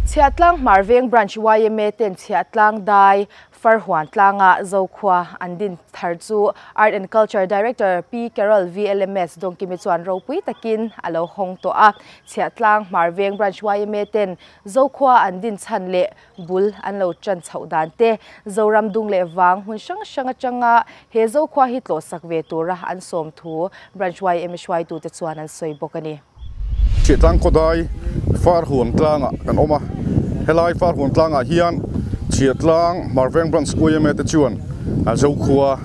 Chhiahtlang Hmarveng Branch yma ten Chhiahtlang Dai Farhuan tlanga Zokhua an din thar chu Art and Culture Director Pi Carol VLMS Dawngkimi chuan ropui takin a lo hawng tawh a. Chhiahtlang Hmarveng Branch yma ten Zokhua an din chhan leh bul an lo tan chhoh dan te, Zoram dung leh vang hmun hrang hrang atanga he Zokhua hi tlawhsak ve tura an sawm thu Branch yma hruaitute chuan an sawi bawk a ni. Chhiahtlang khawdai Farhuan tlangah kan awm a, helai Farhuan tlangah hian Chhiahtlang Hmarveng Branch yma te chuan Zokhua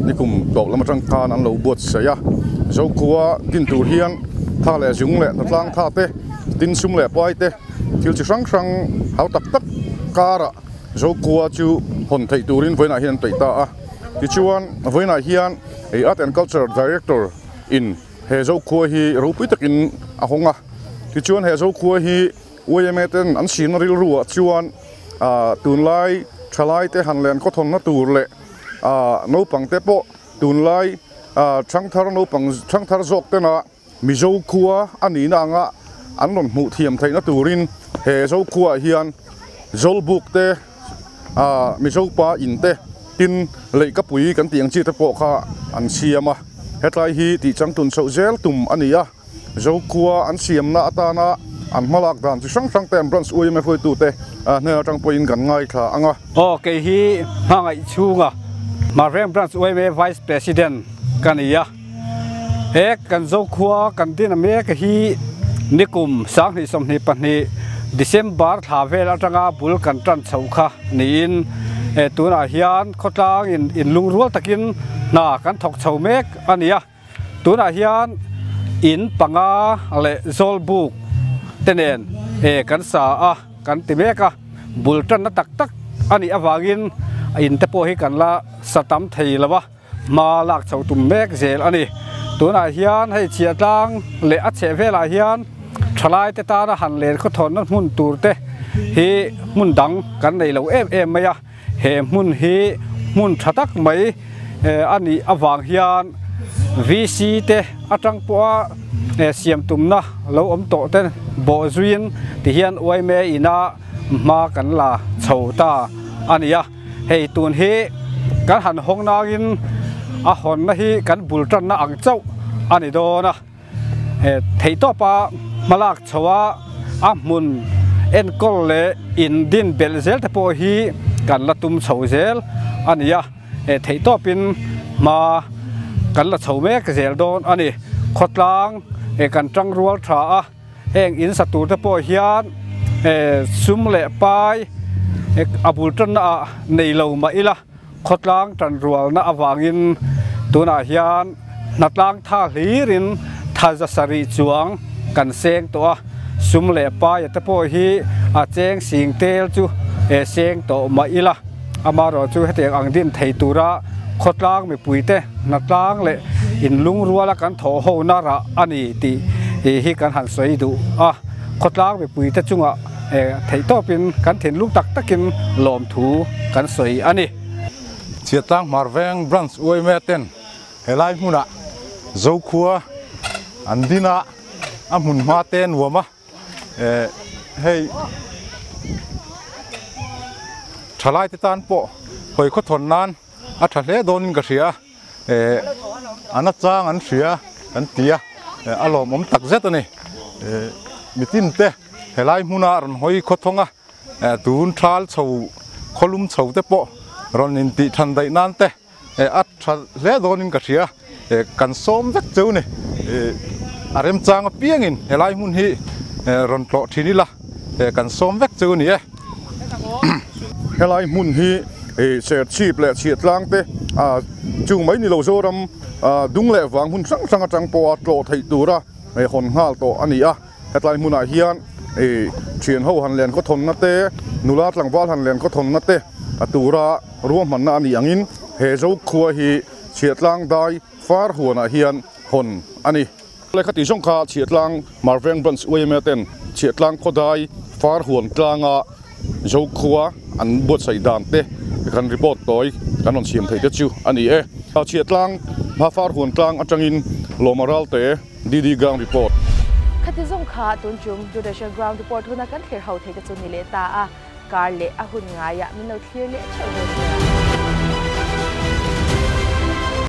nikum tawp lam atang khan an lo buatsaih a, Zokhua din tur hian tha leh zung leh hnatlang tha te, tin sum leh pai te, thil chi hrang hrang hau tak tak karah Zokhua chu hawn theih turin vawiinah hian an peih ta a, tichuan vawiinah hian Art and Culture Director in He Zokhua hi ropui takin a hawng a, tichuan he Zokhua hi yma ten an sirna rilruah chuan tunlai thalai te han len khawthawnna tur leh naupang te pawh tunlai thangthar naupang thangthar zawk tena Mizo khua a nihna anga an rawn hmuh thiam theihna turin he Zokhua ah hian Zawlbuk te Mizo pa in te tin leihkapui kan tih ang chi te pawh kha an siam a, hetlai hi tih changtlun chhoh zel tum a ni a, Zokhua an siamna atana an hmalak dan chi hrang hrang te an branch yma hruaitute hnen atang pawhin kan ngaithla ang a. Aw kei hi hmangaih chhunga Hmarveng Branch yma Vice President ka ni a, he kan Zokhua kan din a mek hi nikum 2022 December thla vel atanga bul kan tan chhoh kha niin tunah hian khawtlang in inlungrual takin hna kan thawk chho mek a ni a, tunah hian in panga leh zawlbuk te nen kan sa a kan ti mek a, bul tanna tak tak a nih avangin in te pawh hi kan la sa tam thei lo a. Hma lak chho tum mek zel a ni. Tunah hian hei Chhiahtlang leh a chheh velah hian thalai te tana han len khawthawnna hmun tur te hi hmun dang kan nei lo em em mai a, he hmun hi hmun tha tak mai a nih avang hian VC te atang pawha siam tumna lo awm tawh te bawh zuiin tihian yma ina hma kan la chho ta a ni a. Hei tun hi kan han hawng nangin a hawnna hi kan bul tanna ang chauh a ni dawn a, theihtawpa hmalak chho a a hmun enkawl leh in din belh zel te pawh hi kan la tum chho zel a ni a, theihtawpin hma kan la chho mek zel dawn a ni. Khawtlang kan tangrual tha a. Heng in sa tur te pawh hian sum leh pai a bul tanna ah nei lo mah ila khawtlang tanrualna avangin tunah hian hnatlang tha hlirin thaza sarih chuang kan seng tawh a, sum leh pai te pawh hi a cheng sing tel chu seng tawh mah ila amaherawh chu hetiang ang din thei tura khawtlang mipuite hnatlang leh inlungruala kan thawh hona rah a ni tih hi kan han sawi duh a, khawtlang mipuite chungah theihtawpin kan thinlung tak takin lawmthu kan sawi a ni. Chhiahtlang Hmarveng Branch yma ten helai hmunah Zokhua an din a, a hmun hma te nuam a. Hei thalai te tan pawh hawi khawthawn nan a tha hle dawnin ka hria a nachang an hria kan ti a a lawmawm tak zet a ni mitin te helai hmuna rawn hawi khawthawng a tun thal chho khawlum chho te pawh rawn intih than daih nan te. A tha hle dawnin ka hria, kan sawm vek cheu ni. A remchang apiangin helai hmun hi rawn tlawh thin ila, kan sawm vek cheu ni e. Helai hmun hi Serchhip leh Chhiahtlang te chung mai ni lo Zoram dung leh vang hmun hrang hrang atang pawha tlawh theih tura hawn nghal tawh a ni a. Hetlai hmunah hian thian ho han len khawthawnna te, nula tlangval han len khawthawnna te a tura ruahmanna a nih angin he Zokhua hi Chhiahtlang dai far huanah hian hawn a ni. Lehkha tih zawng kha Chhiahtlang Marveng Branch yma ten Chhiahtlang khaw dai far huan tlanga Zokhua an buatsaih dan te kan report tawi kan rawn siam theih te chu a ni e. Chhiahtlang hma far huan tlang atangin Lawma Ralte. DD Gang Report. Khati zawng kha tun tum Doordarshan Ground Report huna kan thlir ho thei te chu ni leh ta a, kar leh a hun ngaiah min lo thlir leh theuh dawn nia.